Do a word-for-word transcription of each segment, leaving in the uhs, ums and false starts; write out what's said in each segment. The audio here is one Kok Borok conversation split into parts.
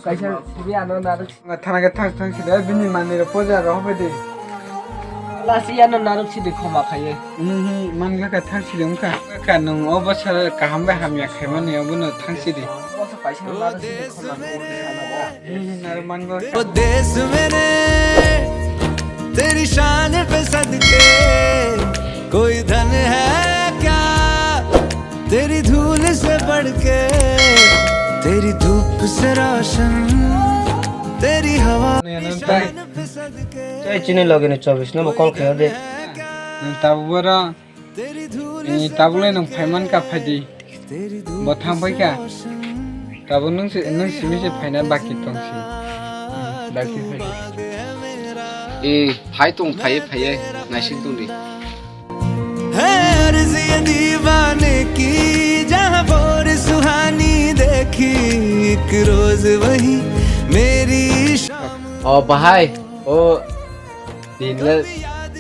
Kaisa sibi ano naruk. Thana khe thang thang sidi, bini manwi rok poja rok hobai di. Lasi ano naruk sidi khoma khaye. Nini man kha thang sidi wngkha. Kha nwng o bwswk kaham bai hamya khaimani abono thang sidi. Bosa kaisa naruk sidi khoma khaye. Nini naruk man kha. वो देश मेरे, तेरी शान पे सदके, कोई धन है क्या तेरी धूल से बढ़ के, तेरी धूप से रोशन, तेरी हवा की शान पे सदके। Tei chini logi ni chobis no bo call khayo de. Nwng tabuk boro, eh, tabuk le nwng phaiman ka phaidi. Bo thang pai kha. Tabuk nwng se, nwng simi se phaina baki tong si. Baki phaidi. Eh, phai tong, phai, phai, naising tong di. है अर्ज़ ये दीवाने की, जहाँ भोर सुहानी देखी, एक रोज़ वही मेरी शाम। O bahai, o din le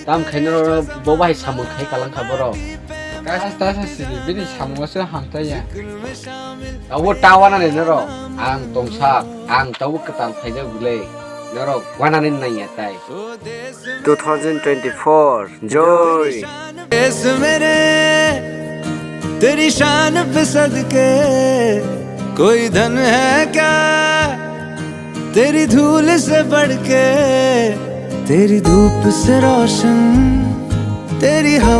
tam khaina ro bo bahai samung khai kalang kha boro. Tasa tasa sidi bini samung se hamtaya. Abo ta wana ni noro ang tongsa, ang tabo kwtal khaijak bwle, norok wanani nangya tai. Two thousand twenty-four, joy. देश मेरे, तेरी शान पे सदके, कोई धन है क्या तेरी धूल से बढ़ के, तेरी धूप से रोशन, तेरी हवा